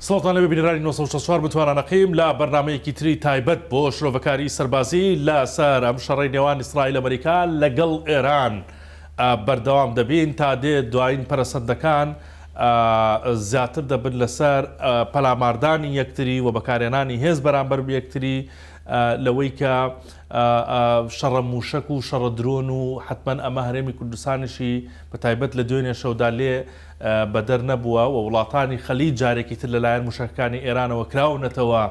سڵاوتان لێبێ بینەرانی 964 بتوانە نەقیم لە بەرنامەیەکی تری تایبەت بۆ شرۆڤەکاری سەربازی لەسەر ئەم شەڕەی نێوان ئیسرائیل ئەمریکا لەگەڵ ئێران بەردەوام دەبین تا دێت دوایین پەرەسەندەکان زیاتر دەبن لەسەر پەلاماردانی یەکتری و بەکارهێنانی هێز بەرامبەر یەکتری لەوەی کە شەڕە موشەک و شەڕە درۆن و حتمما ئەمە هەرێمی کوردستانیشی بە تایبەت لە دوێنێ شەودا لێ بەدەر نەبووە و وڵاتانی خەلیج جارێکی تر لەلایەن موشەکەکانی ئێرانەوە کراونەتەوە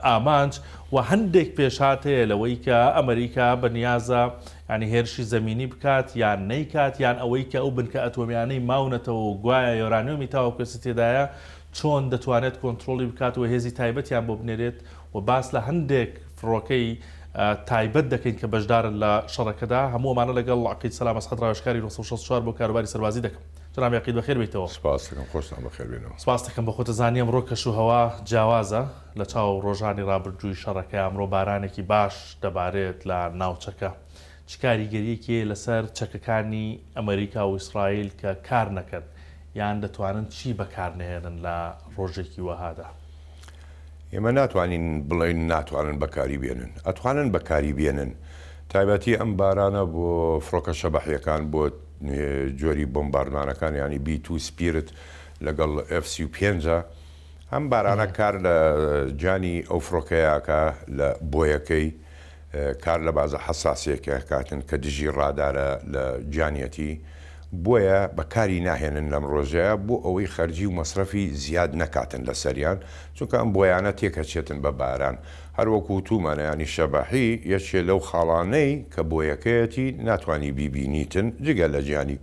ئامانج و هەندێک پێشهات هەیە لەوەی کە ئەمریکا بە نیازە یانی هێرشی زەمینی بکات یان نەیکات یان ئەوەی کە ئەو بنکە ئەتۆمیانەی ماونەتەوە و گوایە یۆرانیۆمی تاوەکو ئێستا تێدایە چۆن دەتوانێت کۆنترۆڵی بکات و هێزی تایبەتیان بۆ بنێرێت و باس لە هەندێک فڕۆکەی تایبەت دەکەین کە بەشدارن لە شەڕەکەدا، هەموو ئەمانە لەگەڵ عەقید سەلام ئەسعەد ڕاوێژکاری 964 بۆ کاروباری سەربازی دەکەم. جەنابی عەقید بەخێر بێیتەوە. سپاست دەکەم، خۆشتان بەخێر بێنەوە. سپاست دەکەم، بەخۆتە زانی ئەمڕۆ کەش و هەوا جیاوازە لە چاو ڕۆژانی ڕابردووی شەڕەکە، ئەمڕۆ بارانێکی باش دەبارێت لە ناوچەکە، چ کاریگەرییەکی هەیە لەسەر چەکەکانی ئەمەریکا و ئیسرائیل کە کار نەکەن یان دەتوانن چی بەکار نەهێنن لە ڕۆژێکی وەهادا؟ ئێمە ناتوانین بڵێین ناتوانن بەکاری بێنن، ئەتوانن بەکاری بێنن، تایبەتی ئەم بارانە بۆ فڕۆکە شەبەحیەکان بۆ جۆری بۆمباردمانەکان یانی بی تو سپیرت لەگەڵ ئێف 35 ئەم بارانە کار لە گیانی ئەو فڕۆکەیە ئەکا لە بۆیەکەی کار لە بازە حەساسیەکە کاتن کە دژی ڕادارە لە گیانیەتی بۆیە بەکاری ناهێنن لەم ڕۆژەیا بۆ ئەوەی خەرجی و مەسرەفی زیاد نەکاتن لەسەریان چونکە ئەم بۆیانە تێکەچێتن بە باران هەر وەکو وتومانە یانی شەبەحی یەکێ لەو خاڵانەی کە بۆیەکەیەتی ناتوانی بیبینیتن جگە لە گیانی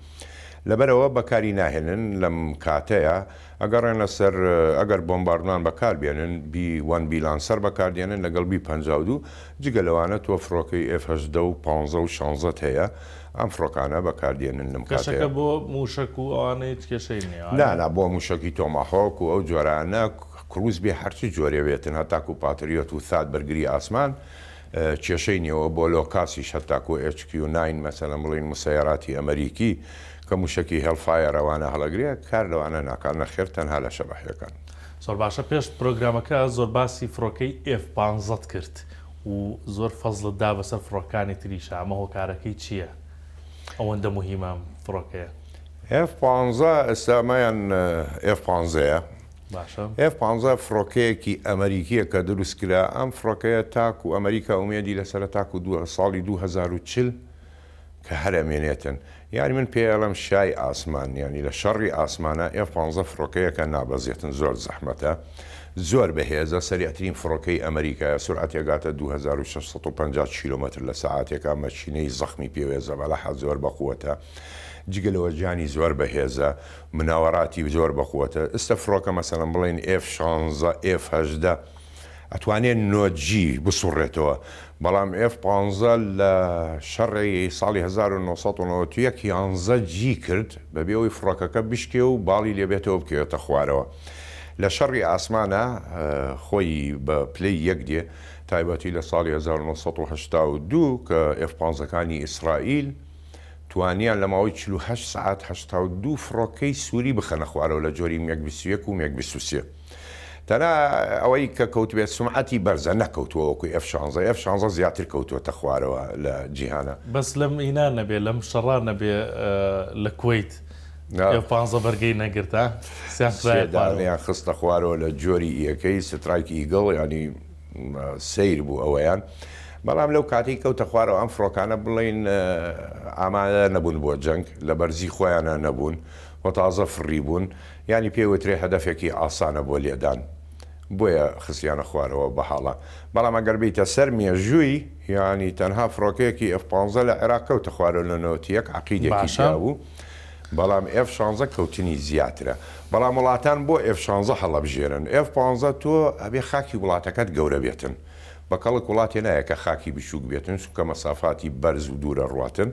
لەبەرئەوە بەکاری ناهێنن لەم کاتەیا ئەگەڕێنە سەر ئەگەر بۆمباردمان بەکار بێنن بی وەن بی لانسەر بەکار دێنن لەگەڵ بی 52 جگە لەوانە تۆ فڕۆکەی ئێف 18 و 15 و شانزەت هەیە ئەم فڕۆکانە بەکار دێنن لەم کاتەیا. کەشەکە بۆ موشەک و ئەوانە هیچ کێشەی نیە نا نا بۆ موشەکی تۆماهۆک و ئەو جۆرانە کروز بێ هەرچ جۆرێ بێتن هەتاکو پاتریۆت و ثاد بەرگری ئاسمان کێشەی نیە وە بۆ لۆکاسیش هەتاکو ئێچ کیو ناین مەسەلەن بڵێین مسەیەراتی ئەمەریکی کە موشەکی هێڵفایەر ئەوانە هەڵەگرێ کار لەوانە ناکا نەخێر تەنها لە شەبەحیەکان. زۆر باشە پێش پرۆگرامەکە زۆر باسی فڕۆکەی ئێف پانزەت کرد و زۆر فەزڵت دا بەسەر فڕۆکانی تریشا ئەمە هۆکارەکەی چیە ئەوەندە موهیمە ئەم فڕۆکەیە؟ ئێف پانزە ئێستا ئەمەیان ئێف پانزەیە باشە. ئێف پانزە فڕۆکەیەکی ئەمەریکیە کە دروست کرا ئەم فڕۆکەیە تاکو ئەمەریکا ئومێدی لەسەرە تاکو ساڵی 2040 کە هەر ئەمێنێتن یانی من پێی ئەڵێم شای ئاسمان یانی لە شەڕی ئاسمانا ئێف پانزە فڕۆکەیەکە نابەزێتن زۆر زەحمەتە زۆر بەهێزە سەریعترین فڕۆکەی ئەمەریکایە سورعەتی ئەگاتە 2650 کیلۆمەتر لە سەعاتێکا مەکینەی زەخمی پێوەیە زەبەلاحە زۆر بەقوەتە جگە لەوە گیانی زۆر بەهێزە مناوەراتی زۆر بەقوەتە ئستە فڕۆکە مەسەلەن بڵێین ئێف شانزە ئێف 18 ئەتوانێ نۆ جی بسوڕێتەوە، بەڵام ئێف پانزە لە شەڕی ساڵی 1991 یانزە جی کرد بەبێ ئەوەی فڕۆکەکە بشکێ و باڵی لێ بێتەوە بکەوێتە خوارەوە. لە شەڕی ئاسمانا خۆی بە پلەی یەک دێ، تایبەتی لە ساڵی 1982 کە ئێف پانزەکانی ئیسرائیل توانیان لە ماوەی 48 سەعات 82 فڕۆکەی سوری بخەنە خوارەوە لە جۆری مێگ 21 و مێگ 23. تەنها ئەوەی کە کەوتبێت سومعەتی بەرزە نەکەوتووە وەکو ئێف شانزە ئێف شانزە زیاتر کەوتووەتە خوارەوە لە جیهانا. بەس لەم ئینا نەبێ لەم شەڕا نەبێ لە کوەیت ئێف پانزە بەرگەی نەگرت ها سیان خرایە سێ خوارەوە. دانەیان خستە خوارەوە لە جۆری ئیەکەی سترایک ئیگڵ یانی سەیر بوو ئەوەیان بەڵام لەو کاتەی کەوتە خوارەوە ئەم فڕۆکانە بڵێین ئامادە نەبوون بۆ جەنگ لە بەرزی خۆیانا نەبوون و تازە فڕی بوون یانی پێی وترێ هەدەفێکی ئاسانە بۆ لێدان بۆیە خستیانە خوارەوە بە هەڵە بەڵام ئەگەر بێیتە سەر مێژووی یانی تەنها فڕۆکەیەکی ئێف پانزە لە عێراق کەوتە خوارەوە لە نەوەتیەک عەقیدێکی باشە. تیا بوو بەڵام ئێف شانزە کەوتنی زیاترە بەڵام وڵاتان بۆ ئێف شانزە هەڵەبژێرن ئێف پانزە تۆ ئەبێ خاکی وڵاتەکەت گەورە بێتن بە کەڵک وڵاتێ نایە کە خاکی بچوک بێتن چونکە مەسافاتی بەرز و دوورە ڕواتن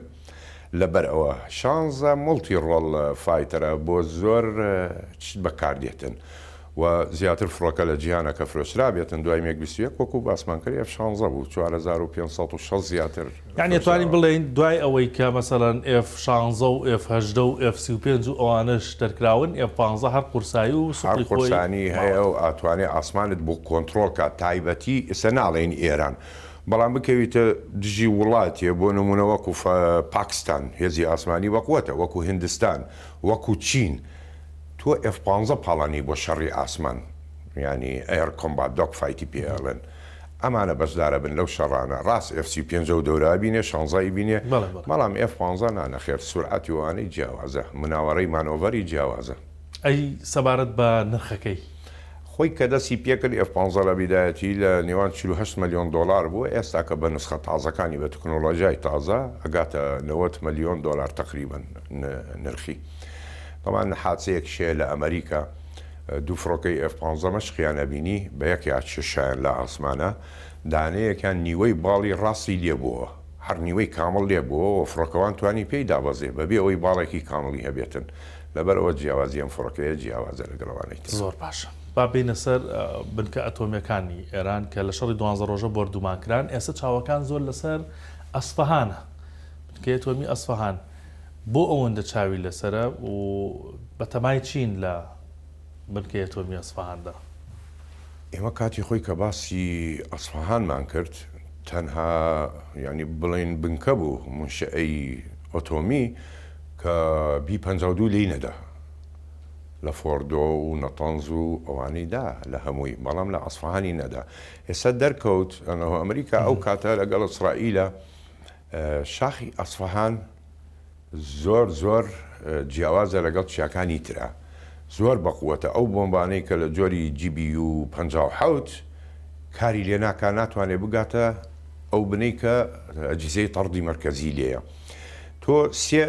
لەبەر ئەوە شانزە multi role fighter ە بۆ زۆر چت بەکاردێتن. و زیاتر فڕۆکە لە جیهانا کە فرۆشرابێتن دوای مێگ 21 وەکو باسمان کرد ئێف شانزە بوو 4560 زیاتر یانی ئەتوانین فرۆشراوە. بڵێین دوای ئەوەی کە مەسەلەن ئێف شانزە و ئێف 18 و ئێف 35 و ئەوانەش دەرکراون ئێف پانزە هەر قورسایی و هەر سوقڵی خۆی قورسانی هەیە ماوەتەوە. و ئەتوانێ ئاسمانت بۆ کۆنتڕۆڵ کا تایبەتی ئیسە ناڵێین ئێران بەڵام بکەویتە دژی وڵاتێ بۆ نمونە وەکو پاکستان هێزی ئاسمانی بەقوەتە وەکو هندستان وەکو چین تۆ ئێف پانزە پاڵانی بۆ شەڕی ئاسمان یانی air combat dog fight ی پێ ئەڵێن ئەمانە بەشدارە بن لەو شەڕانە ڕاست ئێف 35 ئەو دەورە ئەبینێ شانزە ئەیبینێ بەڵێ بەڵێ. بەڵام ئێف پانزە نا نەخێر سورعەتی ئەوانەی جیاوازە مناوەرەی مانۆڤەری جیاوازە. ئەی سەبارەت بە نرخەکەی؟ خۆی کە دەستی پێکرد ئێف پانزە لە بیدایەتی لە نێوان 48 ملیۆن دۆلار بوو ئێستا کە بە نوسخە تازەکانی بە تکنۆلۆژیای تازە ئەگاتە 90 ملیۆن دۆلار تەقریبەن نرخی. تەبعەن حادسەیەکیش هەیە لە ئەمەریکا دوو فڕۆکەی ئێف پانزە مەشقیان ئەبینی بە یەکیا کێشایان لە ئاسمانا دانەیەکیان نیوەی باڵی ڕاستی لێ بۆوە هەر نیوەی کامڵ لێ بۆوە و فڕۆکەوان توانی پێی دابەزێ بەبێ ئەوەی باڵێکی کامڵی هەبێتن لەبەر ئەوە جیاوازی ئەم فڕۆکەیە جیاوازە لەگەڵ ئەوانەی ترا. زۆر باشە با بێینە سەر بنکە ئەتۆمیەکانی ئێران کە لە شەڕی دوانزە ڕۆژە بۆردومان کران ئێستا چاوەکان زۆر لەسەر ئەسفەهانە بنکەی ئەتۆمی ئەسفەهان بۆ ئەوەندە چاوی لەسەرە و بەتەمای چین لە بنکەی ئەتۆمی ئەسفەهاندا؟ ئێمە کاتی خۆی کە باسی ئەسفەهانمان کرد تەنها یانی بڵێین بنکە بوو مونشئەی ئەتۆمی کە بی 52 لێی نەدا لە فۆردۆ و نەتەنز و ئەوانەی دا لە هەمووی بەڵام لە ئەسفەهانی نەدا ئێستا دەرکەوت ئەنەوە ئەمریکا ئەو کاتە لەگەڵ ئیسرائیلە شاخی ئەسفەهان زۆر زۆر جیاوازە لەگەڵ چیاکانی ترا زۆر بەقوەتە ئەو بۆمبانەی کە لە جۆری GBU 57 کاری لێ ناکا ناتوانێ بگاتە ئەو بنەی کە ئەجیزەی تەڕدی مەرکەزی لێیە تۆ سێ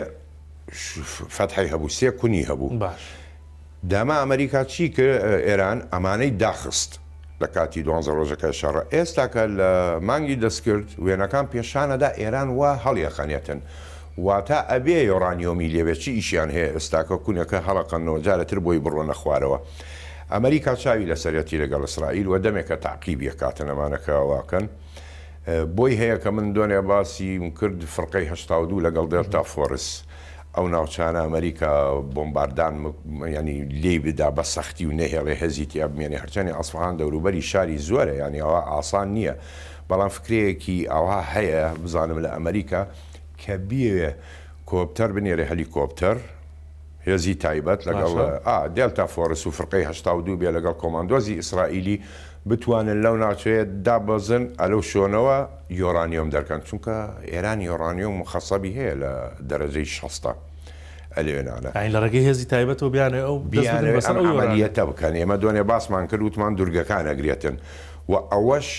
فەتحەی هەبوو سێ کونی هەبوو باش. داما ئەمریکا چی کرد ئێران ئەمانەی داخست لە کاتی دوانزە ڕۆژەکە شەڕە ئێستاکە لە مانگی دەستکرد وێنەکان پێشانەدا ئێران وا هەڵیەخەنێتن واتا ئەبێ یۆرانیۆمی لێبێ چ ئیشیان هەیە ئێستاکە کونەکە هەڵەقەنەوە جارەتر بۆی بڕۆنە خوارەوە ئەمریکا چاوی لەسەرەتی لەگەڵ ئیسرائیل وە دەمێکە تەعقیب یەکاتن ئەمانە کە واکەن بۆی هەیە کە من دۆنێ باسیم کرد فرقەی 82 لەگەڵ دێلتا فۆرس ئەو ناوچانە ئەمریکا بۆمباردان یانی لێی بدا بە سەختی و نەهێڵێ هێزی تیا بمێنێ هەرچەنی ئەسفەهان دەوروبەری شاری زۆرە یانی ئەوە ئاسان نییە بەڵام فکرەیەکی ئاوها هەیە بزانم لە ئەمریکا کە بیەوێ کۆپتەر بنێرێ هەلیکۆپتەر هێزی تایبەت لەگەڵ ئا دێلتا فۆرس و فرقەی 82 بێ لەگەڵ کۆماندۆزی ئیسرائیلی بتوانن لەو ناوچەیە دابەزن ئەلەو شۆنەوە یۆرانیۆم دەرکەن چونکە ئێران یۆرانیۆم مخەسەبی هەیە لە دەرەجەی شەستە ئەلێنانە. یانی لە ڕێگەی هێزی تایبەتەوە بیانەوێ ئەو دەست بدەن بیانەوێ بەسەر ئەم ئەو یۆرانیۆمە. عەمەلیەتە بکەن ئێمە دۆنێ باسمان کرد وتمان دورگەکان ئەگرێتن و ئەوەش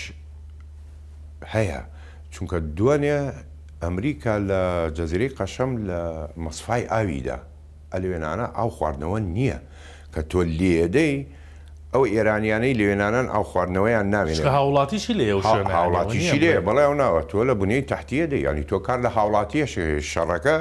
هەیە چونکە دوێنێ ئەمریکا لە جەزیرەی قەشەم لە مەسفای ئاویدا ئەلوێنانە ئاو خواردنەوە نییە کە تۆ لێدەی ئەو ئێرانیانەی لەوێنانان ئاو خواردنەوەیان نامێنێ. چونکە هاوڵاتیشی لێیە ئەو شوێنە یانی ئەوە نییە هاوڵاتیشی لێیە بەڵێ ئەو ناوە تۆ لە بنیەی تەحتیە دێی یانی تۆ کار لە هاوڵاتیەش شەڕەکە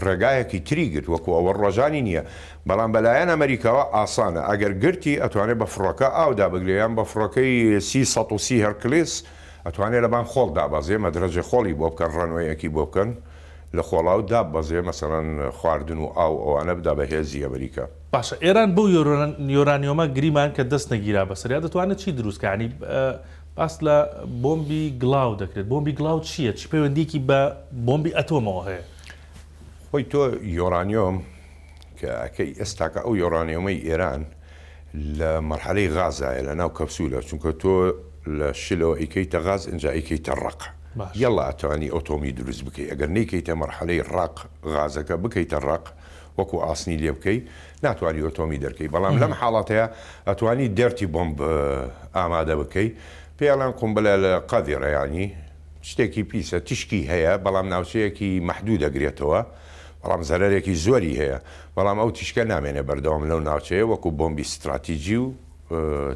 ڕێگایەکی تری گرت وەکو ئەوە ڕۆژانی نییە بەڵام بەلایەن ئەمریکاوە ئاسانە ئەگەر گرتی ئەتوانێ بە فڕۆکە ئاو دابگرێ یان بە فڕۆکەی سی 130 هێرکلیس ئەتوانێ لەبان خۆڵ دابەزێ مەدرەجێ خۆڵی بۆ بکەن ڕەنوەیەکی بۆ بکەن لە خۆڵاو داببەزێ مەسەلەن خواردن و ئاو ئەوانە بدا بە هێزی ئەمریکا. باشە ئێران بەو یۆرانیۆمە گریمان کە دەست نەگیرا بەسەریا دەتوانێت چی دروست کا یانی باس لە بۆمبی گڵاو دەکرێت بۆمبی گڵاو چییە چ پەیوەندیەکی بە بۆمبی ئەتۆمەوە هەیە؟ خۆی تۆ یۆرانیۆم کە ئەکەی ئێستاکە ئەو یۆرانیۆمەی ئێران لە مەرحەلەی غازایە لە ناو کەپسولە چونکە تۆ لە شلەوە ئەیکەیتە غاز ئینجا ئەیکەیتە ڕەق یەڵا ئەتوانی ئۆتۆمی دروست بکەی ئەگەر نەیکەیتە مەرحەلەی ڕەق غازەکە بکەیتە ڕەق وەکو ئاسنی لێ بکەی ناتوانی ئۆتۆمی دەرکەی بەڵام لەم حاڵەتەیە ئەتوانی دێرتی بۆمب ئامادە بکەی پێڵێن قومبلە لە قەذرە یانی شتێکی پیسە تیشکی هەیە بەڵام ناوچەیەکی مەحدود ئەگرێتەوە بەڵام زەرەرێکی زۆری هەیە، بەڵام ئەو تیشکە نامێنێ بەردەوام لەو ناوچەیە وەکو بۆمبی ستراتیجی و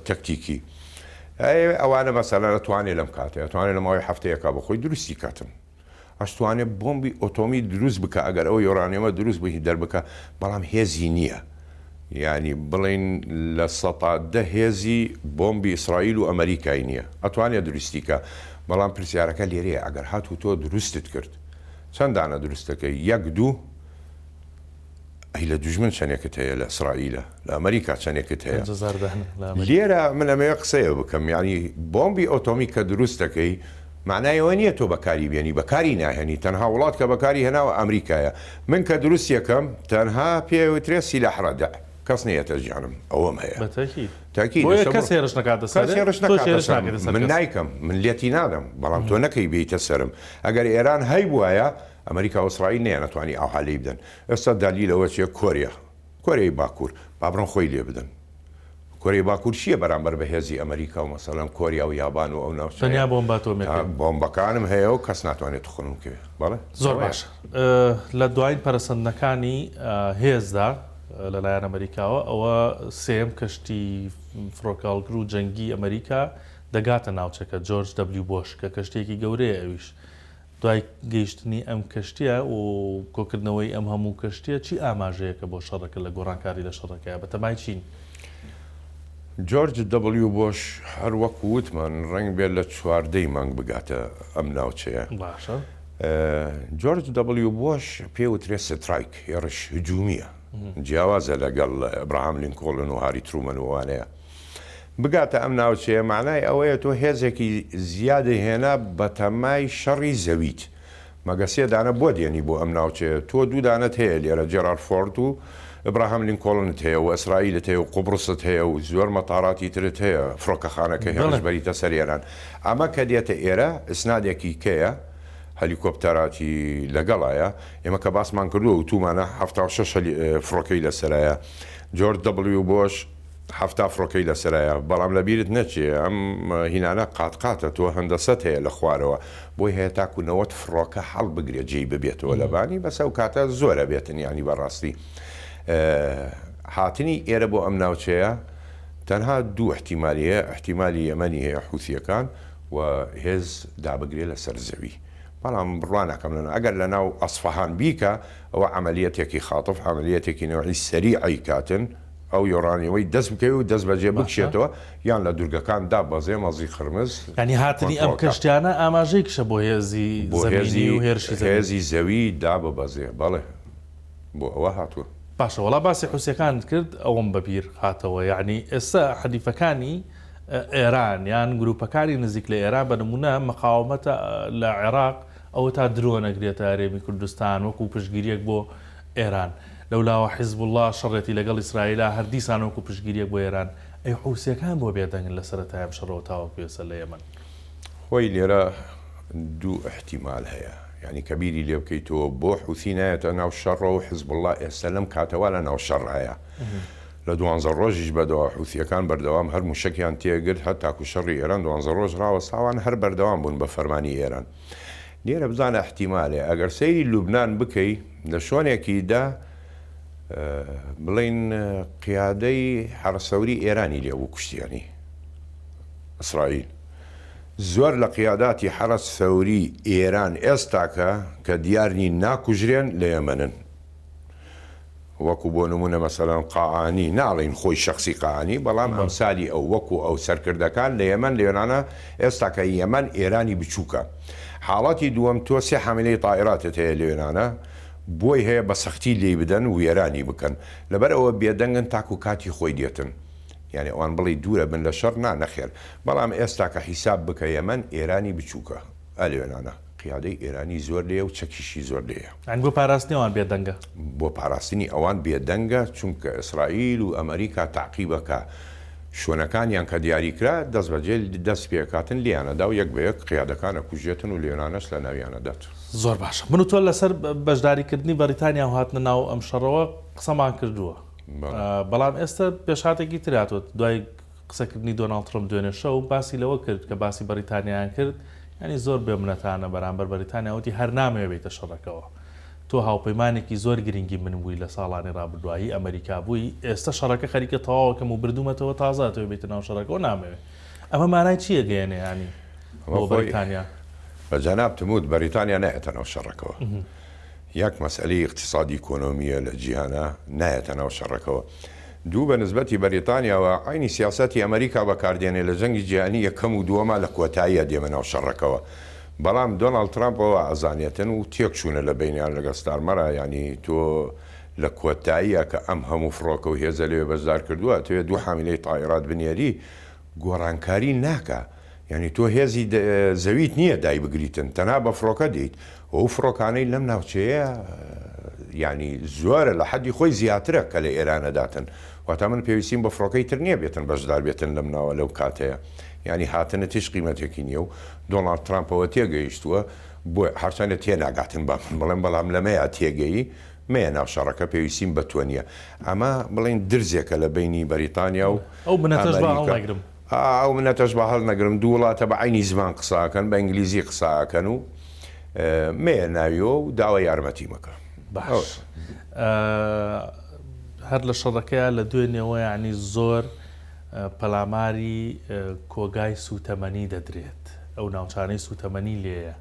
تەکتیکی. ئەوانە مەسەلەن ئەتوانێ لەم کاتەی ئەتوانێ لە ماوەی هەفتەیەکا بۆ خۆی دروستی کاتن. ئەشتوانێ بۆمبی ئۆتۆمی دروست بکا ئەگەر ئەو یۆرانیۆمە دروست بووی دەربکا، بەڵام هێزی نییە. یانی بڵێین 10% هێزی بۆمبی ئیسرائیل و ئەمریکای نییە ئەتوانێت دروستی کە بەڵام پرسیارەکە لێرەیە ئەگەر هاتوو تۆ دروستت کرد چەند دانە دروستەکەی یەک دوو ئەی لە دوژمن چەنێکت هەیە لە ئیسرائیلە لە ئەمریکا چەنێکت هەیە لێرە من ئەمەوێ قسەیە بکەم یعنی بۆمبی ئۆتۆمی کە دروست دەکەی معنای ئەوە نییە تۆ بەکاری بێنی بەکاری ناهێنی تەنها وڵات کە بەکاری هێناوە ئەمریکایە من کە دروست یەکەم تەنها پێوترێ سیلاح ڕەدع کەس نەیەتە ژیانم ئەوەم هەیە تاکی کەس هێرش نەکاتە سەر من نایکەم من لێتی نادەم بەڵام تۆ نەکەی بێیتە سەرم ئەگەر ئێران هەیبوایە ئەمریکا و ئیسرائیل نەیانەتوانی ئاوها لێی بدەن. ئێستا دەلیل ئەوە چیە کۆریا، کۆریای باکوور، با بڕۆن خۆی لێ بدەن. کۆریای باکوور چیە بەرامبەر بە هێزی ئەمریکا و مەسەلەن کۆریا و یابان و ئەو ناوچەیە؟ تەنیا بۆمبە ئەتۆمیەکەی. بۆمبەکانم هەیە و کەس ناتوانێت تخونم بکەوێ. بەڵێ. زۆر باشە. لە دوایین پەرەسەندنەکانی هێزدا لەلایەن ئەمریکاوە ئەوە سێیەم کەشتی فڕۆکەهەڵگر و جەنگی ئەمریکا دەگاتە ناوچەکە، جۆرج دەبلیو بۆش، کە کەشتییەکی گەورەیە ئەویش دوای گەیشتنی ئەم کەشتییە و کۆکردنەوەی ئەم هەموو کەشتییە چی ئاماژەیەکە بۆ شەڕەکە لە گۆڕانکاری لە شەڕەکەیا بەتەمای چین؟ جۆرج دەبڵیو بۆش، هەر وەکو وتمان ڕەنگ بێت لە 14 ی مانگ بگاتە ئەم ناوچەیە. باشە. جۆرج دەبڵیو بۆش پێ وترێ strike، هێڕش هجومییە، جیاوازە لەگەڵ ئەبراهام لینکۆڵن و هاری ترومەن و ئەوانەیە. بگاتە ئەم ناوچەیە مانای ئەوەیە تۆ هێزێکی زیادە هێنا بەتەمای شەڕی زەویت مەگە سێ دانە بۆ دێنی بۆ ئەم ناوچەیە تۆ دوو دانەت هەیە لێرە جێرالد فۆرد و ئبراهام لینکۆڵنت هەیە و ئیسرائیلت هەیە و قوبڕست هەیە و زۆر مەتاراتی ترت هەیە فڕۆکەخانە کە هێرش بەریتە سەر ئێران ئەمە کە دێتە ئێرە ئیسنادێکی کەیە هەلیکۆپتەراتی لەگەڵایە ئێمە کە باسمان کردووە وتومانە 76 فڕۆکەی لەسەرایە جۆرج دەبڵیو بۆش 70 فڕۆکەی لەسەرایە بەڵام لەبیرت نەچێ ئەم هینانە قات قاتە تۆ هەندەسەت هەیە لە خوارەوە بۆی هەیە تاکو 90 فڕۆکە هەڵبگرێت جێی ببێتەوە لەبانی بەس ئەو کاتە زۆرە بێتن یانی بەڕاستی هاتنی ئێرە بۆ ئەم ناوچەیە تەنها دوو احتیمالی هەیە احتیمالی یەمەنی هەیە حوثیەکان و هێز دابگرێ لەسەر زەوی بەڵام بڕوا ناکەم لەناو ئەگەر لەناو ئەسفەهان بیکا ئەوە عەمەلیەتێکی خاتف عەمەلیەتێکی نەوعی سەریع ئەیکاتن ئەو یۆرانیەمەی دەست بکەوێ و دەست بەجێ باشە. بکشێتەوە یان لە دورگەکان داببەزێ مەزی قرمز یانی هاتنی ئەم کۆنتڕۆڵ کا. کەشتیانە ئاماژەیەکیشە بۆ هێزی بۆ زەمینی هێزی و هێرشی زەمینی. هێزی زەوی داببەزێ بەڵێ بۆ ئەوە هاتووە. باشە وەڵا باسی حوسیەکانت کرد ئەوەم بە بیر هاتەوە یانی ئێستا حەلیفەکانی ئێران یان گروپەکانی نزیک لە ئێران بە نمونە مقاومەتە لە عێراق ئەوەتا درۆن ئەگرێتە هەرێمی کوردستان وەکو پشتگیریەک بۆ ئێران لەولاوە حیزبوڵڵا شەڕێتی لەگەڵ ئیسرائیلا هەر دیسان وەکو پشتگیریەک بۆ ئێران ئەی حوسیەکان بۆ بێدەنگن لە سەرەتای ئەم شەڕەوە تاوەکو ئێستا لە یەمەن؟ خۆی لێرە دوو ئیحتیمال هەیە یانی کە بیری لێ بکەیتەوە بۆ حوسی نایەتە ناو شەڕەوە و حزبوڵڵا ئێستا لەم کاتەوە لە ناو شەڕایە لە دوانزە ڕۆژیش بەدەوە حوسیەکان بەردەوام هەر موشەکیان تێگرت هەتاکو شەڕی ئێران دوانزە ڕۆژ ڕاوەستاوان هەر بەردەوام بوون بە فەرمانی ئێران لێرە بزانە ئیحتیمالێ ئەگەر سەیری لوبنان بکەی لە شۆنێکی دا بڵێین قیادەی حەرەسەوری ئێرانی لێ بوو کوشتیانی ئیسرائیل زۆر لە قیاداتی حەرەس سەوری ئێران ئێستاکە کە دیار نین ناکوژرێن لە یەمەنن وەکو بۆ نمونە مەسەلەن قائانی، ناڵێین خۆی شەخسی قائانی، بەڵام ئەمسالی ئەو، وەکو ئەو سەرکردەکان لە یەمەن لە یۆنانا، ئێستاکە یەمەن ئێرانی بچوکە. حاڵەتی دووەم تۆ سێ حامیلەی تائیراتت هەیە لە یۆنانا، بۆی هەیە بە سەختی لێی بدەن وێرانی بکەن. لەبەر ئەوە بێدەنگن تاکو کاتی خۆی دێتن. یانی ئەوان بڵێی دوورە بن لە شەڕ، نا نەخێر. بەڵام ئێستاکە حیساب بکە یەمەن ئێرانی بچوکە. ئە لە یۆنانا. قیادەی ئێرانی زۆر لێیە و چەکیشی زۆر لێیە. یانی بۆ پاراستنی ئەوان بێدەنگە؟ بۆ پاراستنی ئەوان بێدەنگە، چونکە ئیسرائیل و ئەمەریکا تەعقیبەکە شوێنەکانیان کە دیاری کرا دەست بەجێ دەست پێکاتن لێیان ئەدا و یەک بە یەک قیادەکان ئەکوژێتن و لێنانەش لە ناویان ئەدات. زۆر باشە من و تۆ لەسەر بەشداریکردنی بەریتانیا و هاتنە ناو ئەم شەڕەوە قسەمان کردووە، بەڵام ئێستا پێشهاتێکی تر هاتووە دوای قسەکردنی دۆناڵد ترەمپ دوێنێ شەو باسی لەوە کرد کە باسی بەریتانیایان کرد یانی زۆر بێ منەتانە بەرامبەر بەریتانیا وتی هەر نامەوێ بێیتە شەڕەکەوە تۆ هاوپەیمانێکی زۆر گرنگی من بووی لە ساڵانی ڕابردووە هی ئەمەریکا بووی ئێستا شەڕەکە خەریکە تەواوەکەم و بردوومەتەوە تازە ئەتەوێ بێیتە ناو شەڕەکەوە نامەوێ ئەمە مانای چی ئەگەیەنێ یانی بۆ بەریتانیا؟ بە جەنابتم وت بەریتانیا نایەتە ناو شەڕەکەوە یەک مەسئەلەی ئیقتیسادی ئیکۆنۆمییە لە جیهانا نایەتە ناو شەڕەکەوە. دوو بە نسبەتی بەریتانیاوە عەینی سیاسەتی ئەمەریکا بەکاردێنێ لە جەنگی جیهانی یەکەم و دووەما لە کۆتاییا دێمە ناو شەڕەکەوە بەڵام دۆناڵد ترامپ ئەوە ئەزانێتن و تێکچوونە لە بەینیان لەگەڵ ستارمەرا یانی تۆ لە کۆتاییا کە ئەم هەموو فڕۆکە و هێزە لەوێ بەشدار کردووە ئەتەوێ دوو حامیلەی تائیرات بنێری گۆڕانکاری ناکا یانی تۆ هێزی زەویت نییە دایبگریتن تەنها بە فڕۆکە دێیت و ئەو فڕۆکانەی لەم ناوچەیە یانی زۆرە لە حەدی خۆی زیاترە کە لە ئێرانە داتن واتا من پێویستیم بە فڕۆکەی تر نییە بێتن بەشدار بێتن لەم ناوە لەو کاتەیە یانی هاتنت هیچ قیمەتێکی نییە و دۆناڵد ترامپەوە تێگەیشتووە بۆ هەرچەندە تێناگاتن با من بڵێم بەڵام لەمەیا تێگەیی مەیە ناو شەڕەکە پێویستیم بە تۆ نییە ئەمە بڵێین درزێکە لە بەینی بەریتانیا و ئەو منەتەش با ئەمریکا. هەڵنەگرم. ئا ئەو منەتەش با هەڵنەگرم دوو وڵاتە بە عەینی زمان قسە ئەکەن بە ئینگلیزی قسە ئەکەن و مەیە ناویەوە و داوای یارمەتی مەکە. باش هەر لە شەڕەکەیا لە دوێنێوە یانی زۆر پەلاماری کۆگای سووتەمەنی دەدرێت ئەو ناوچانەی سووتەمەنی لێیە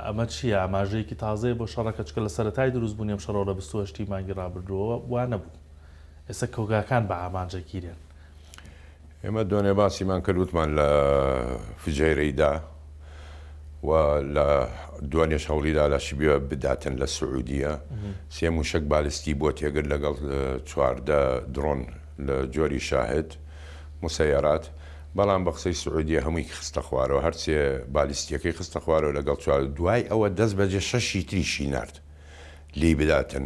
ئەمە چییە؟ ئاماژەیەکی تازەیە بۆ شەڕەکە چونکە لە سەرەتای دروستبوونی ئەم شەڕەوە لە 28 ی مانگی ڕابردووەوە وا نەبوو ئێستا کۆگاکان بە ئامانج ئەگیرێن. ئێمە دۆنێ باسیمان کرد وتمان لە فجەیرەی دا و لە دوێنێش هەوڵیدا لە شبیە بداتن لە سعودیە سێ موشەک بالستی بۆ تێگر لەگەڵ 14 درۆن لە جۆری شاهد مسەیەرات بەڵام بە قسەی سعودیە هەمووی خستە خوارەوە هەرسێ بالیستیەکەی خستە خوارەوە لەگەڵ چوار دوای ئەوە دەست بەجێ شەشی تریشی نارد لێی بداتن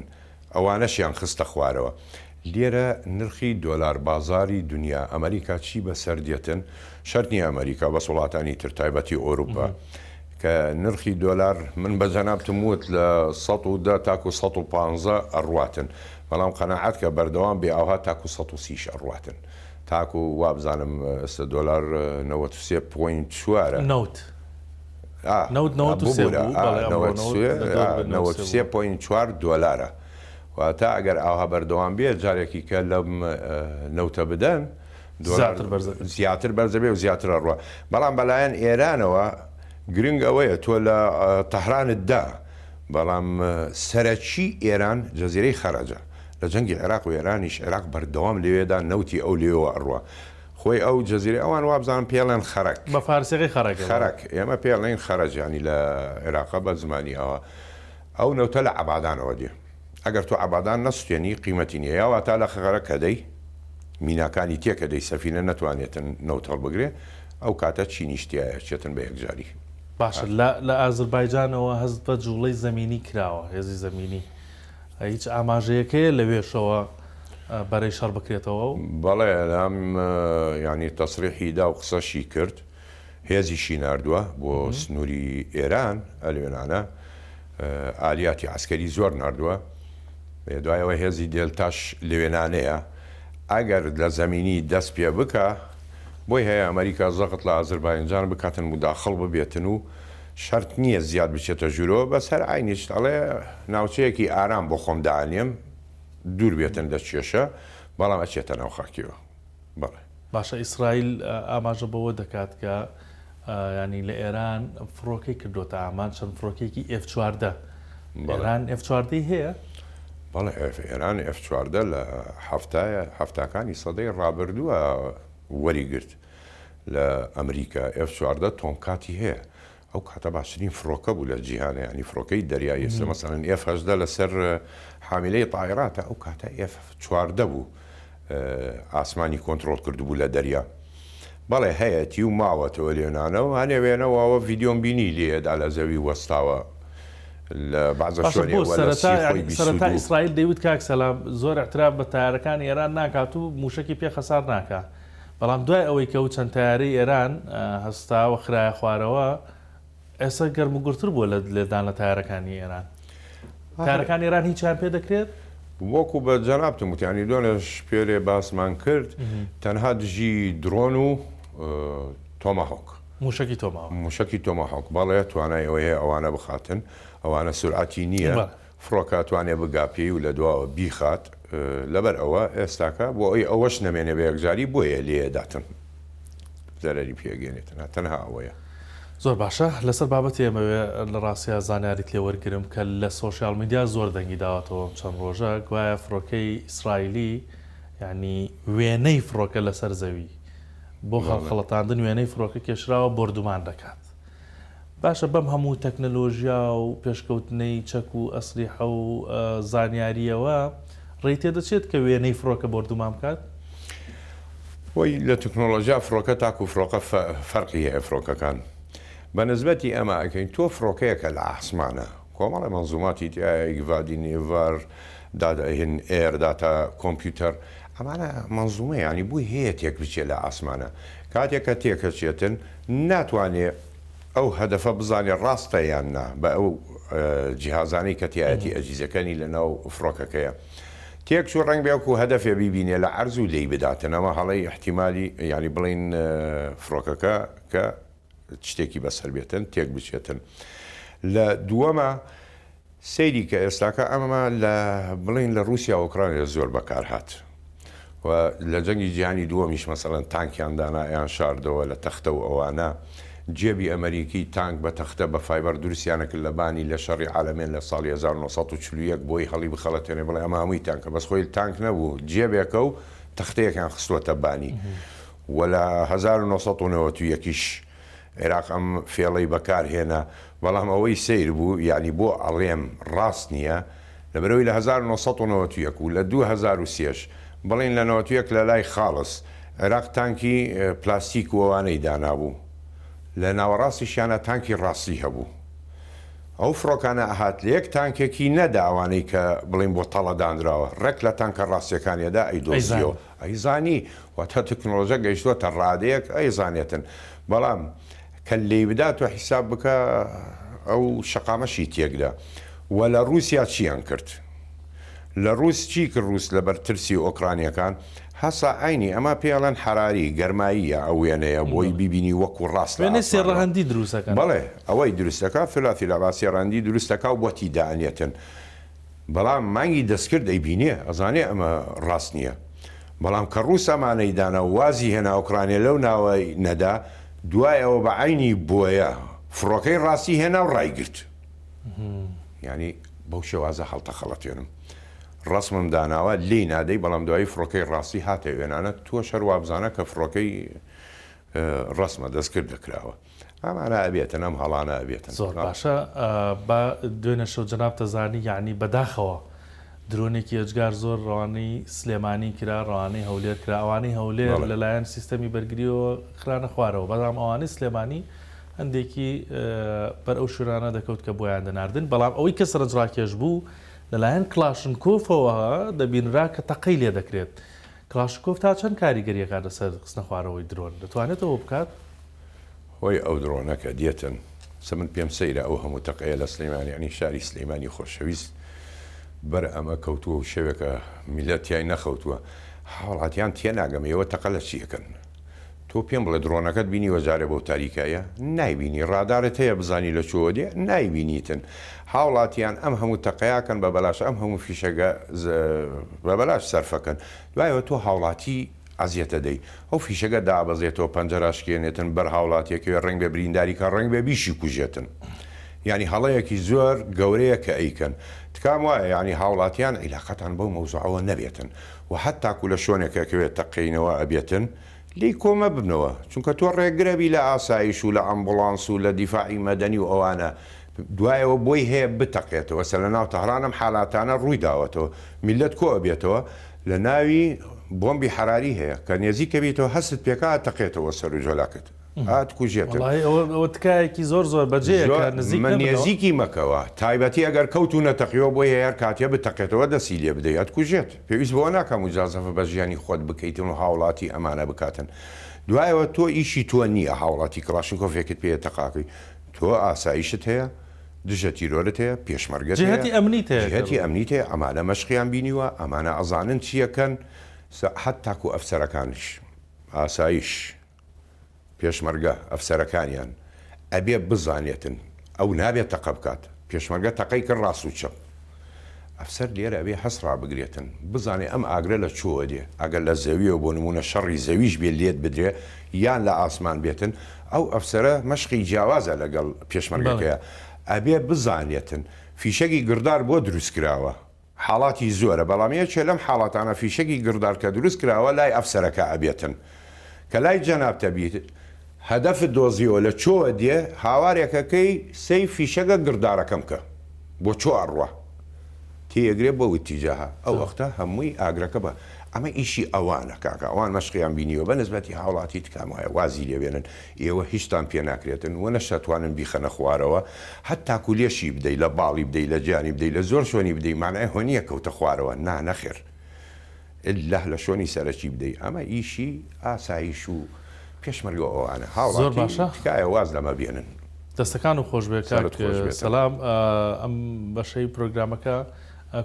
ئەوانەشیان خستە خوارەوە. لێرە نرخی دۆلار بازاری دونیا ئەمریکا چی بەسەر دێتن شەرت نیە ئەمریکا بەس وڵاتانی تر تایبەتی ئۆروپا کە نرخی دۆلار من بە جەنابتم وت لە 110 تاکو 115 ئەڕواتن بەڵام قەناعەت کە بەردەوام بێ ئاوها تاکو 130 یش ئەڕواتن تاکو وابزانم ئێستا دۆلار 93 point چوارە. نەوت. نەوت 93 بوو، بەڵێ ئەمڕۆ نەوت لە دۆر بە 93 بوو. point چوار دۆلارە واتە ئەگەر ئاوها بەردەوام بێت جارێکی کە لەم نەوتە بدەن دۆلار زیاتر بەرز دەبێت. زیاتر بەرز دەبێت و زیاتر ئەڕوا بەڵام بەلایەن ئێرانەوە گرنگ ئەوەیە تۆ لە تەهرانت دا بەڵام سەرەکی ئێران جەزیرەی خەرەجە لە جەنگی عێراق و ئێرانیش عێراق بەردەوام لەوێدا نەوتی ئەو لەوێوە ئەڕوا خۆی ئەو جەزیرەی ئەوان وابزانم پێڵێن خەرەک. بە فارسیەکەی خەرەکە. خەرەک ئێمە پێڵێین خەرەج یانی لە عێراقە بە زمانی ئەوە ئەو نەوتە لە عەبادانەوە دێ ئەگەر تۆ عەبادان نەسوتێنی قیمەتی نیە یا واتا لە خەرەک کەدەی میناکانی تێکەدەی سەفینە نەتوانێتن نەوت هەڵبگرێ ئەو کاتە چینیش تیایە چێتن بە یەکجاری. باشە لە لە ئازربایجانەوە هەست بە جوڵەی زەمینی کراوە هێزی زەمینی هیچ ئاماژەیەک هەیە لەوێشەوە بەرەی شەڕ بکرێتەوە و؟ بەڵێ ئەلام یانی تەسریحی دا و قسەشی کرد هێزیشی ناردووە بۆ سنووری ئێران ئەلوێنانە ئالیاتی عەسکەری زۆر ناردووە دوای ئەوە هێزی دێلتاش لەوێنانەیە ئەگەر لە زەمینی دەست پێ بکا بۆی هەیە ئەمریکا زەغت لە ئازرباینجان بکاتن موداخڵ ببێتن و شەرت نییە زیاد بچێتە ژوورەوە بەس هەر عەینیش ئەڵێ ناوچەیەکی ئارام بۆ خۆم دائەنێم دوور بێتن لە کێشە بەڵام ئەچێتە ناو خاکیەوە بەڵێ. باشە ئیسرائیل ئاماژە بەوە دەکات کە ینی لە ئێران فڕۆکەی کردوتە ئامان چەند فڕۆکێکی ئێف 14 ئێران ئێف چواردەی هەیە؟ بەڵێ ئێران ئێف 14 لە هەفتایە هەفتاکانی سەدەی ڕابردووە وەریگرت لە ئەمریکا ئێف 14 تۆمکاتی هەیە ئەو کاتە باشترین فڕۆکە بوو لە جیهانە یانی فڕۆکەی دەریایی ئێستا مەسەلەن ئێف 18 لەسەر حامیلەی تایراتە ئەو کاتە ئێف 14 بوو ئاسمانی کۆنترۆڵ کردبوو لە دەریا بەڵێ هەیەتی و ماوەتەوە لێنانە و هەنێ وێنە واوە ڤیدیۆم بینی لێدا لە زەوی وەستاوە لە بەعزە باشە شوێنێ بۆ وە لە سەرەتا سی خۆی یانی سەرەتا 22 ئیسرائیل دەیوت کاک سەلام زۆر اعتراف بە تایارەکانی ئێران ناکات و موشەکی پێ خەسار ناکا بەڵام دوای ئەوەی کە ئەو چەند تەیارەی ئێران هەستا و خرایە خوارەوە، ئێستا گەرموگوڕتر بووە لە لێدان لە تەیارەکانی ئێران. تەیارەکانی ئێران هیچیان پێ دەکرێت؟ وەکو بە جەنابتم وت یانی دۆنێش پێرێ باسمان کرد تەنها دژی درۆن و تۆماهۆک. موشەکی تۆماهۆک. موشەکی تۆماهۆک بەڵێ توانای ئەوەی هەیە ئەوانە بخاتن ئەوانە سورعەتی نییە. فڕۆکە ئەتوانێ بگا پێی و لە دواوە بیخات لەبەر ئەوە ئێستاکە بۆ ئەوی ئەوەش نەمێنێ بە یەکجاری بۆیە لێیە داتن زەرەری پێ گەێنێتن تەنها ئەوەیە. زۆر باشە لەسەر بابەتی ئەمەوێ لە ڕاستیا زانیاریت لێ وەرگرم کە لە social media زۆر دەنگی داوەتەوە ئەم چەند ڕۆژە گوایە فڕۆکەی ئیسرائیلی. یانی وێنەی فڕۆکە لەسەر زەوی بۆ هەڵخەڵەتاندن وێنەی فڕۆکە کێشراوە بۆردومان دەکات. باشە بەم هەموو تەکنەلۆژیا و پێشکەوتنەی چەک و ئەسلیحە و زانیارییەوە ڕێی تێدەچێت کە وێنەی فڕۆکە بۆردومان بکات؟ خۆی لە تەکنۆلۆژیا فڕۆکە تاکو فڕۆکە فەرقی هەیە فڕۆکەکان بە نسبەتی ئەمە ئەکەین تۆ فڕۆکەیەکە لە ئاسمانە کۆمەڵێ مەنزوماتی تیایە ئیگڤادی نێڤار داتا هن ئێر داتا کۆمپیوتەر ئەمانە مەنزومە یانی بۆی هەیە تێک بچێ لە ئاسمانە کاتێک کە تێکەچێتن ناتوانێ ئەو هەدەفە بزانێ ڕاستە یان نا بە ئەو جیهازانەی کە تیایەتی ئەجیزەکانی لە ناو فڕۆکەکەیە تێک چوو ڕەنگ بێ وەکو هەدەفێ بیبینێ لە عەرز و لێی بداتن ئەمە هەڵەی ئیحتیمالی یانی بڵێین فڕۆکەکە کە شتێکی بەسەر بێتن تێک بچێتن لە دووەمە سەیری کە ئێستاکە ئەمە لە بڵێین لە ڕووسیا ئۆکرانیا زۆر بەکار هات و لە جەنگی جیهانی دووەمیش مەسەڵەن تانکیان دانا ئەیان شاردەوە لە تەختە و ئەوانە جێبی ئەمەریکی تانک بە تەختە بە فایبەر دروستیانە کرد لە بانی لە شەڕی عالەمێن لە ساڵی 1941 بۆی هەڵی بخەڵەتێنێ بڵێ ئەمە هەمووی تانکە بەس خۆی تانک نەبوو جێبێکە و تەختەیەکیان خستووەتە بانی و لە 1991 یش عێراق ئەم فێڵەی بەکار هێنا، بەڵام ئەوەی سەیر بوو یانی بۆ ئەڵێم ڕاست نییە، لەبەرئەوەی لە 1991 و لە 2003 ش بڵێین لە 91 لە لای خاڵس عێراق تانکی پلاستیک و ئەوانەی دانابوو لە ناوەڕاستیشیانا تانکی ڕاستی هەبوو ئەو فڕۆکانە ئەهات لە یەک تانکێکی نەدا ئەوانەی کە بڵێین بۆ تەڵە دانراوە ڕێک لە تانکە ڕاستیەکانیەدا ئەیدۆزیەوە ئەیزانی، واتە تەکنۆلۆژیا گەیشتووەتە ڕادەیەک ئەیزانێتن، بەڵام کە لێی بدا تۆ حیساب بکە ئەو شەقامەشی تێکدا. وە لە ڕووسیا چیان کرد؟ لە ڕووس چی کرد ڕووس لەبەر ترسی ئۆکرانیەکان هەسا عەینی ئەمە پێی ئەڵێن حەراری، گەرماییە ئەو وێنەیە بۆی بیبینی وەکو ڕاست لە وێنەی ئاسمانەوە. سێ ڕەهەندی دروست ئەکەن. بەڵێ ئەوەی دروست ئەکا ثلاثی الابعاد سێ ڕەهەندی دروست ئەکا و بۆتی دائەنێتن. بەڵام مانگی دەستکرد ئەیبینێ ئەزانێ ئەمە ڕاست نییە بەڵام کە ڕووس ئەمانەی دانا و وازی هێنا ئۆکرانیا لەو ناوەی نەدا دوای ئەوە بە عەینی بۆیە فڕۆکەی ڕاستی هێنا و ڕایگرت یانی بەو شێوازە هەڵتەخەڵەتێنم ڕەسمم داناوە لێی نادەی بەڵام دوایی فڕۆکەی ڕاستی هاتە وێنانە تۆش هەر وابزانە کە فڕۆکەی ڕەسمە دەستکرد دەکراوە. ئەمانە ئەبێتن ئەم هەڵانە ئەبێتن. زۆر باشە با دوێنێ شەو جەنابتە زانی یەعنی بەداخەوە درۆنێکی ئێجگار زۆر ڕەوانەی سلێمانی کرا ڕەوانەی هەولێر کرا ئەوانەی هەولێر لەلایەن سیستەمی بەرگریەوە خرانە خوارەوە بەڵام ئەوانەی سلێمانی هەندێکی بەر ئەو شوێنانە دەکەوت کە بۆیان دەناردن بەڵام ئەوەی کە سەرنجڕاکێش بوو لەلایەن کڵاشنکۆفەوە دەبینرا کە تەقەی لێ دەکرێت کڵاشنکۆف تا چەند کاریگەری ئەکاتە سەر خستنەخوارەوەی درۆن؟ دەتوانێت ئەوە بکات؟ هۆی ئەو درۆنە کە دێتن سە من پێم سەیرە ئەو هەموو تەقەیە لە سلیمانی یانی شاری سلیمانی خۆشەویست بەر ئەمە کەوتووە و شەوێکە میللەت تیای نەخەوتووە هاوڵاتیان تێناگەم ئێوە تەقە لە چی ئەکەن تۆ پێم بڵێ درۆنەکەت بینیوە جارێ بەو تاریکایە نایبینی ڕادارت هەیە بزانی لە کوێوە دێ نایبینیتن هاوڵاتیان ئەم هەموو تەقەیاکەن بە بەلاش ئەم هەموو فیشەگە بە بەلاش سەرفەکەن دوایەوە تۆ هاوڵاتی ئەزیەتە دەی ئەو فیشەگە دابەزێتەوە پەنجەرە شکێنێتن بەر هاوڵاتیەکەوێ ڕەنگ بێ برینداری کا ڕەنگ بێ بیشی کوژێتن یانی هەڵەیەکی زۆر گەورەیە کە ئەیکەن تکام وایە یانی هاوڵاتیان عیلاقەتان بەو مەوزوعەوە نەبێتن و هەتاکو لە شۆنێک ئەکەوێت تەقینەوە ئەبێتن لێی کۆ مەبنەوە چونکە تۆ ڕێگرەبی لە ئاسایش و لە ئەمبوڵانس و لە دیفاعی مەدەنی و ئەوانە دوایەوە بۆی هەیە بتەقێتەوە سە لە ناو تەهران ئەم حالاتانە ڕووی داوەتەوە میللەت کۆ ئەبێتەوە لە ناوی بۆمبی حەراری هەیە کە نێزیکە بیتەوە هەستت پێکا ئەتەقێتەوە سەر و جۆلاکت ئەتکوژێتن. وەڵاهی ئەوە ئەوە تکایەکی زۆر زۆر بەجێیە کە زۆر نزیک من نەبنەوە. نێزیکی مەکەوە تایبەتی ئەگەر کەوت و نەتەقیەوە بۆی هەیە هەر کاتێ بتەقێتەوە دەستی لێ بدەی ئەتکوژێت پێویست بەوە ناکا موجازەفە بە ژیانی خۆت بکەیتن و هاوڵاتی ئەمانە بکاتن دوایەوە تۆ ئیشی تۆ نیە هاوڵاتی کڵاشنکۆفێکت پێیە تەقاکەی تۆ ئاسایشت هەیە دژە تیرۆرت هەیە پێشمەرگەت هەیە جیهەتی ئەمنیت هەیە کە جیهەتی ئەمنیت هەیە ئەمانە مەشقیان بینیوە ئەمانە ئەزانن چیەکەن حەتاکو ئەفسەرەکانیش ئاسایش پێشمەرگە ئەفسەرەکانیان ئەبێ بزانێتن ئەو نابێت تەقە بکات پێشمەرگە تەقەی کرد ڕاست و چەپ ئەفسەر لێرە ئەبێ هەست ڕابگرێتن بزانێ ئەم ئاگرە لە چۆوە دێ ئەگەر لە زەویەوە بۆ نمونە شەڕی زەویش بێ لێت بدرێ یان لە ئاسمان بێتن ئەو ئەفسەرە مەشقی جیاوازە لەگەڵ پێشمەرگەکەیە ئەبێ بزانێتن فیشەکی گڕدار بۆ دروست کراوە. حاڵاتی زۆرە بەڵام یەکێ لەم حاڵاتانە فیشەکی گڕدار کە دروست کراوە لای ئەفسەرەکە ئەبێتن کە لای جەنابتە بیت هەدەفت دۆزیەوە لە چۆوە دێ هاوارێکەکەی سەی فیشەگە گڕدارەکەم کە بۆ چۆ ئەڕوا تێیەگرێ بەو ئیتیجاهە ئەو وەختە هەمووی ئاگرەکە بە ئەمە ئیشی ئەوانە کاکە ئەوان مەشقیان بینیوە بە نسبەتی هاوڵاتی تکام وایە وازی لێ بێنن ئێوە هیچتان پێ ناکرێتن و نەشتوانن بیخەنە خوارەوە هەتاکو لێشی بدەی لە باڵی بدەی لە گیانی بدەی لە زۆر شۆنی بدەی مانای هۆ نیە کەوتە خوارەوە نا نەخێر اللە لە شۆنی سەرەکی بدەی ئەمە ئیشی ئاسایش و پێشمەرگە و ئەوانە زۆر هاوڵاتی باشە. تکایە واز لەمە بێنن. دەستەکانت خۆش بێ کاک سەرت خۆش بێتن. سەلام ئەم بەشەی پرۆگرامەکە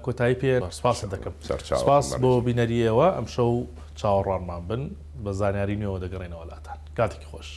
کۆتایی پێ سپاست دەکەم. سەرچاوەکەم سپاس بۆ بەڕێزم. بینەری ئێوە ئەمشەو چاوەڕوانمان بن بە زانیاری نوێوە دەگەڕێینەوە لاتان. کاتێکی خۆش.